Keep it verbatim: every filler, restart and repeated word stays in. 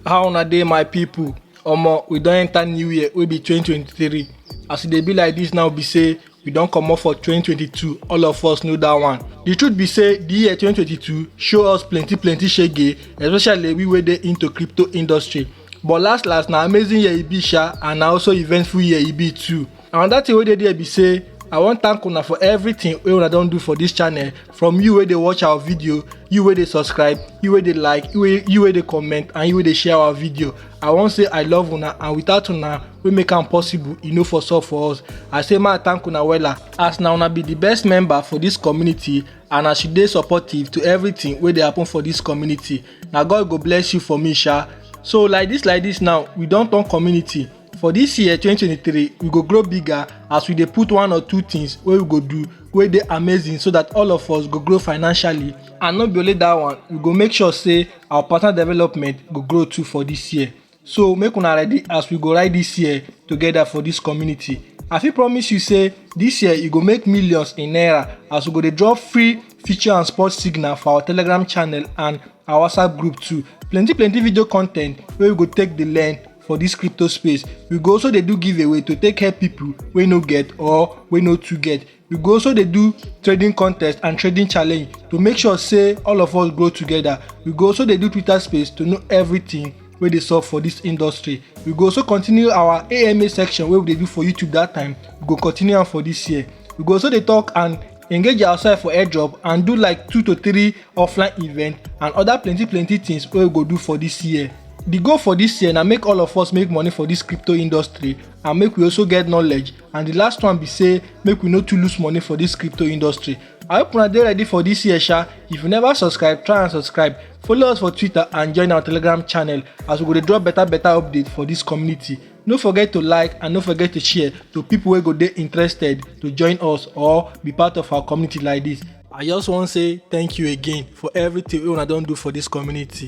How una dey, my people? Omo, we don enter new year wey be twenty twenty-three. As e dey be like this now be say we don comot for twenty twenty-two, all of us know that one. The truth be say the year twenty twenty-two show us plenty plenty shege, especially we wey dey into crypto industry. But last last, na amazing year e be sha, and na also eventful year e be too. Another thing wey dey there be say I wan thank una for everything wey una don do for this channel, from you wey dey watch our video, you wey dey subscribe, you wey dey like, you wey, you wey dey comment, and you wey dey share our video. I wan say I love una, and without una wey make am possible, e no for sup for us. I say make I thank una wella, as na una be the best member for this community, and as you dey supportive to everything wey dey happen for this community. Na God go bless you for me sha. So like this, like this now, we don turn community. For this year twenty twenty-three, we go grow bigger as we dey put one or two things wey we go do wey dey amazing, so that all of us go grow financially. And no be only that one, we go make sure say our partner development go grow too for this year. So make una ready as we go ride this year together for this community. I fit promise you say this year you go make millions in naira as we go dey drop free feature and sport signal for our Telegram channel and our WhatsApp group too. Plenty plenty video content wey we go take dey learn for this crypto space. We go also dey do giveaway to take help people wey no get or wey no too get. We go also dey do trading contest and trading challenge to make sure say all of us grow together. We go also dey do Twitter space to know everything wey dey sup for this industry. We go also continue our A M A section wey we dey do for YouTube that time. We go continue am for this year. We go also dey talk and engage ourselves for airdrop and do like two to three offline event and other plenty plenty things wey we go do for this year. The goal for this year na make all of us make money for this crypto industry and make we also get knowledge. And the last one be say make we no too lose money for this crypto industry. I hope una dey ready for this year sha. If you never subscribe, try and subscribe. Follow us for Twitter and join our Telegram channel as we go dey drop better better update for this community. No forget to like and no forget to share to people wey go dey interested to join us or be part of our community like this. I just wan say thank you again for everything wey una don do for this community.